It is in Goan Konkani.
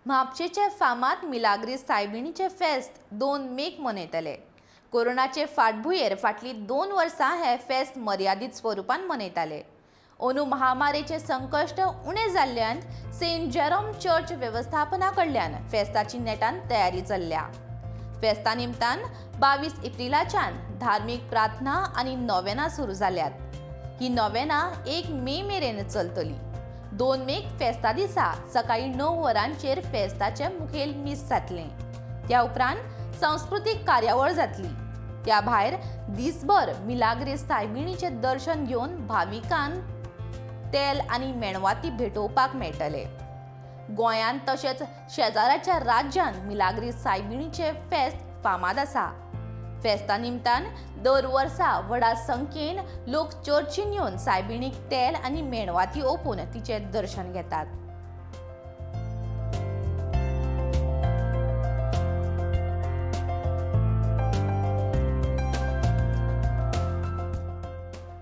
म्हापशेंचे फामाद मिलाग्रीस सायबिणीचें फेस्त 2 मेक मनयतले. कोरोनाचे फाटभुंयेर फाटलीं 2 वर्सां हें फेस्त मर्यादीत स्वरुपान मनयताले. अंदू महामारेचें संकश्ट उणें जाल्ल्यान सेंट जेरोम चर्च वेवस्थापना कडल्यान फेस्ताची नेटान तयारी चल्ल्या. फेस्ता निमतान 22 एप्रिलाच्यान धार्मीक प्रार्थना आनी नोवेनां सुरू जाल्यात. ही नोवेनां 1 मे मेरेन चलतली. 2 मेक फेस्ता दिसा सकाळीं 9 वरांचेर फेस्ताचें मुखेल मीस जातलें. त्या उपरांत सांस्कृतीक कार्यावळ जातली. त्या भायर दिसभर मिलाग्रीस सायबिणीचें दर्शन घेवन भाविकांक तेल आनी मेणवाती भेटोवपाक मेळटले. गोंयांत तशेंच शेजाराच्या राज्यांत मिलाग्रीस सायबिणीचें फेस्त फामाद आसा. फेस्ता निमतान दर वर्सा व्हडा संख्येन लोक चर्चीन येवन सायबिणीक तेल आनी मेणवाती ओंपून तिचें दर्शन घेतात.